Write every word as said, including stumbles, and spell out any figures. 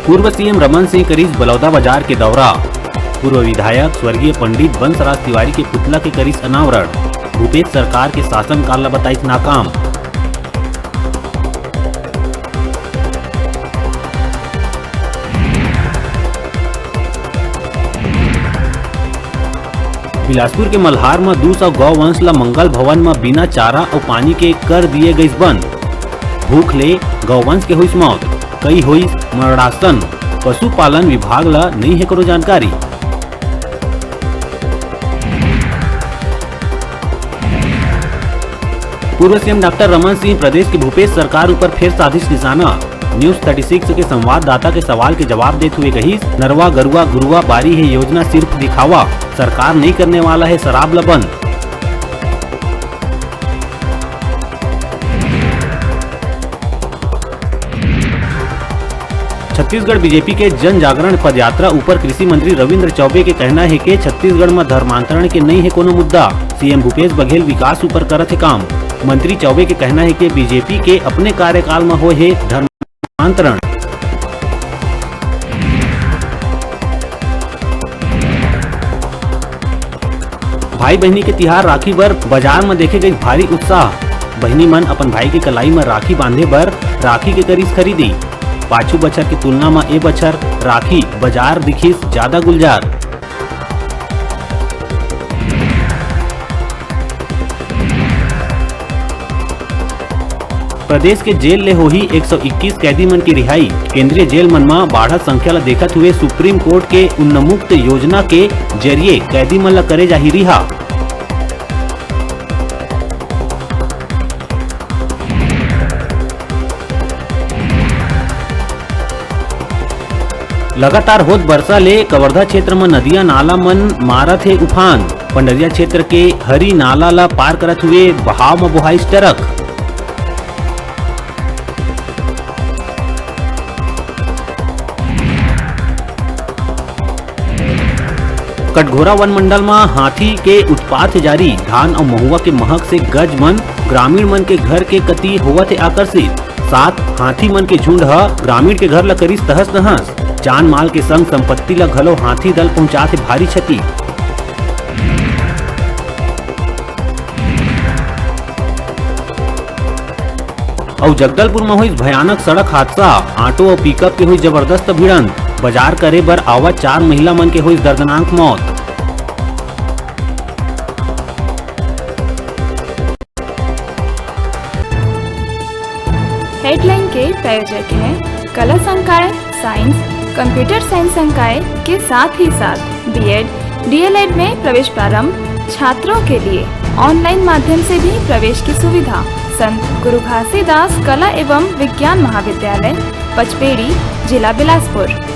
पूर्व सीएम रमन सिंह करिस बलौदा बाजार के दौरा। पूर्व विधायक स्वर्गीय पंडित बंसराज तिवारी के पुतला के करिस अनावरण। भूपेश सरकार के शासनकाल ल बताइस नाकाम। बिलासपुर के मल्हार म दू सौ गौवंश ल मंगल भवन म बिना चारा अउ पानी के कर दिए गइस बंद। भूख ले गौवंश के होइस मौत, कई होइस मरणासन। पशुपालन विभाग ल नइ हे कोनो जानकारी। पूर्व सीएम डॉक्टर रमन सिंह प्रदेश के भूपेश सरकार ऊपर फेर साधिस निशाना। न्यूज थर्टी सिक्स के संवाददाता के सवाल के जवाब देत हुए कहिस, "नरवा, गरुआ, घुरुआ, बारी हे योजना सिर्फ दिखावा, सरकार नहीं करने वाला है शराब ल बंद।" छत्तीसगढ़ बीजेपी के जन जागरण पदयात्रा ऊपर कृषि मंत्री रविंद्र चौबे के कहना हे के छत्तीसगढ़ म धर्मांतरण के नइ हे कोनो मुद्दा। सीएम भूपेश बघेल विकास ऊपर करत हे काम। मंत्री चौबे के कहना हे के बीजेपी के अपने कार्यकाल म होए हे धर्मांतरण। भाई बहिनी के तिहार राखी बर बाजार म देखे गइस भारी उत्साह। बहिनी मन अपन भाई के कलाई म राखी बांधे बर राखी के करिस खरीदी। पाछू बछर के तुलना म ए बछर राखी बाजार दिखिस जादा गुलजार। प्रदेश के जेल ले होही एक सौ इक्कीस कैदी मन के रिहाई। केंद्रीय जेल मन म बाढ़त संख्या ल देखत हुए सुप्रीम कोर्ट के उन्मुक्त योजना के जरिए कैदी मन ल करे जाही रिहा। लगातार होत बरसा ले कवर्धा क्षेत्र म नदिया नाला मन मारत हे उफान। पंडरिया क्षेत्र के हरी नाला ल पार करत हुए बहाव म बोहाइस ट्रक। कटघोरा वन मंडल म हाथी के उत्पात जारी, धान अउ महुआ के महक से गज मन ग्रामीण मन के घर के कति होवत हे आकर्षित। सात हाथी मन के झुंड ह ग्रामीण के घर ल करिस तहस नहस। जान माल के संग संपत्ति ल घलो हाथी दल पहुंचात हे भारी क्षति। अउ जगदलपुर म होइस भयानक सड़क हादसा, ऑटो अउ पिकअप के होइस जबरदस्त भिड़ंत, बाजार करे बर आवत चार महिला मन के होइस दर्दनाक मौत। हेडलाइन के प्रायोजक हैं कला संकाय, साइंस, कंप्यूटर साइंस संकाय के साथ ही साथ बीएड, डीएलएड में प्रवेश प्रारंभ, छात्रों के लिए ऑनलाइन माध्यम से भी प्रवेश की सुविधा। संत गुरु घासीदास कला एवं विज्ञान महाविद्यालय, पचपेड़ी, जिला बिलासपुर।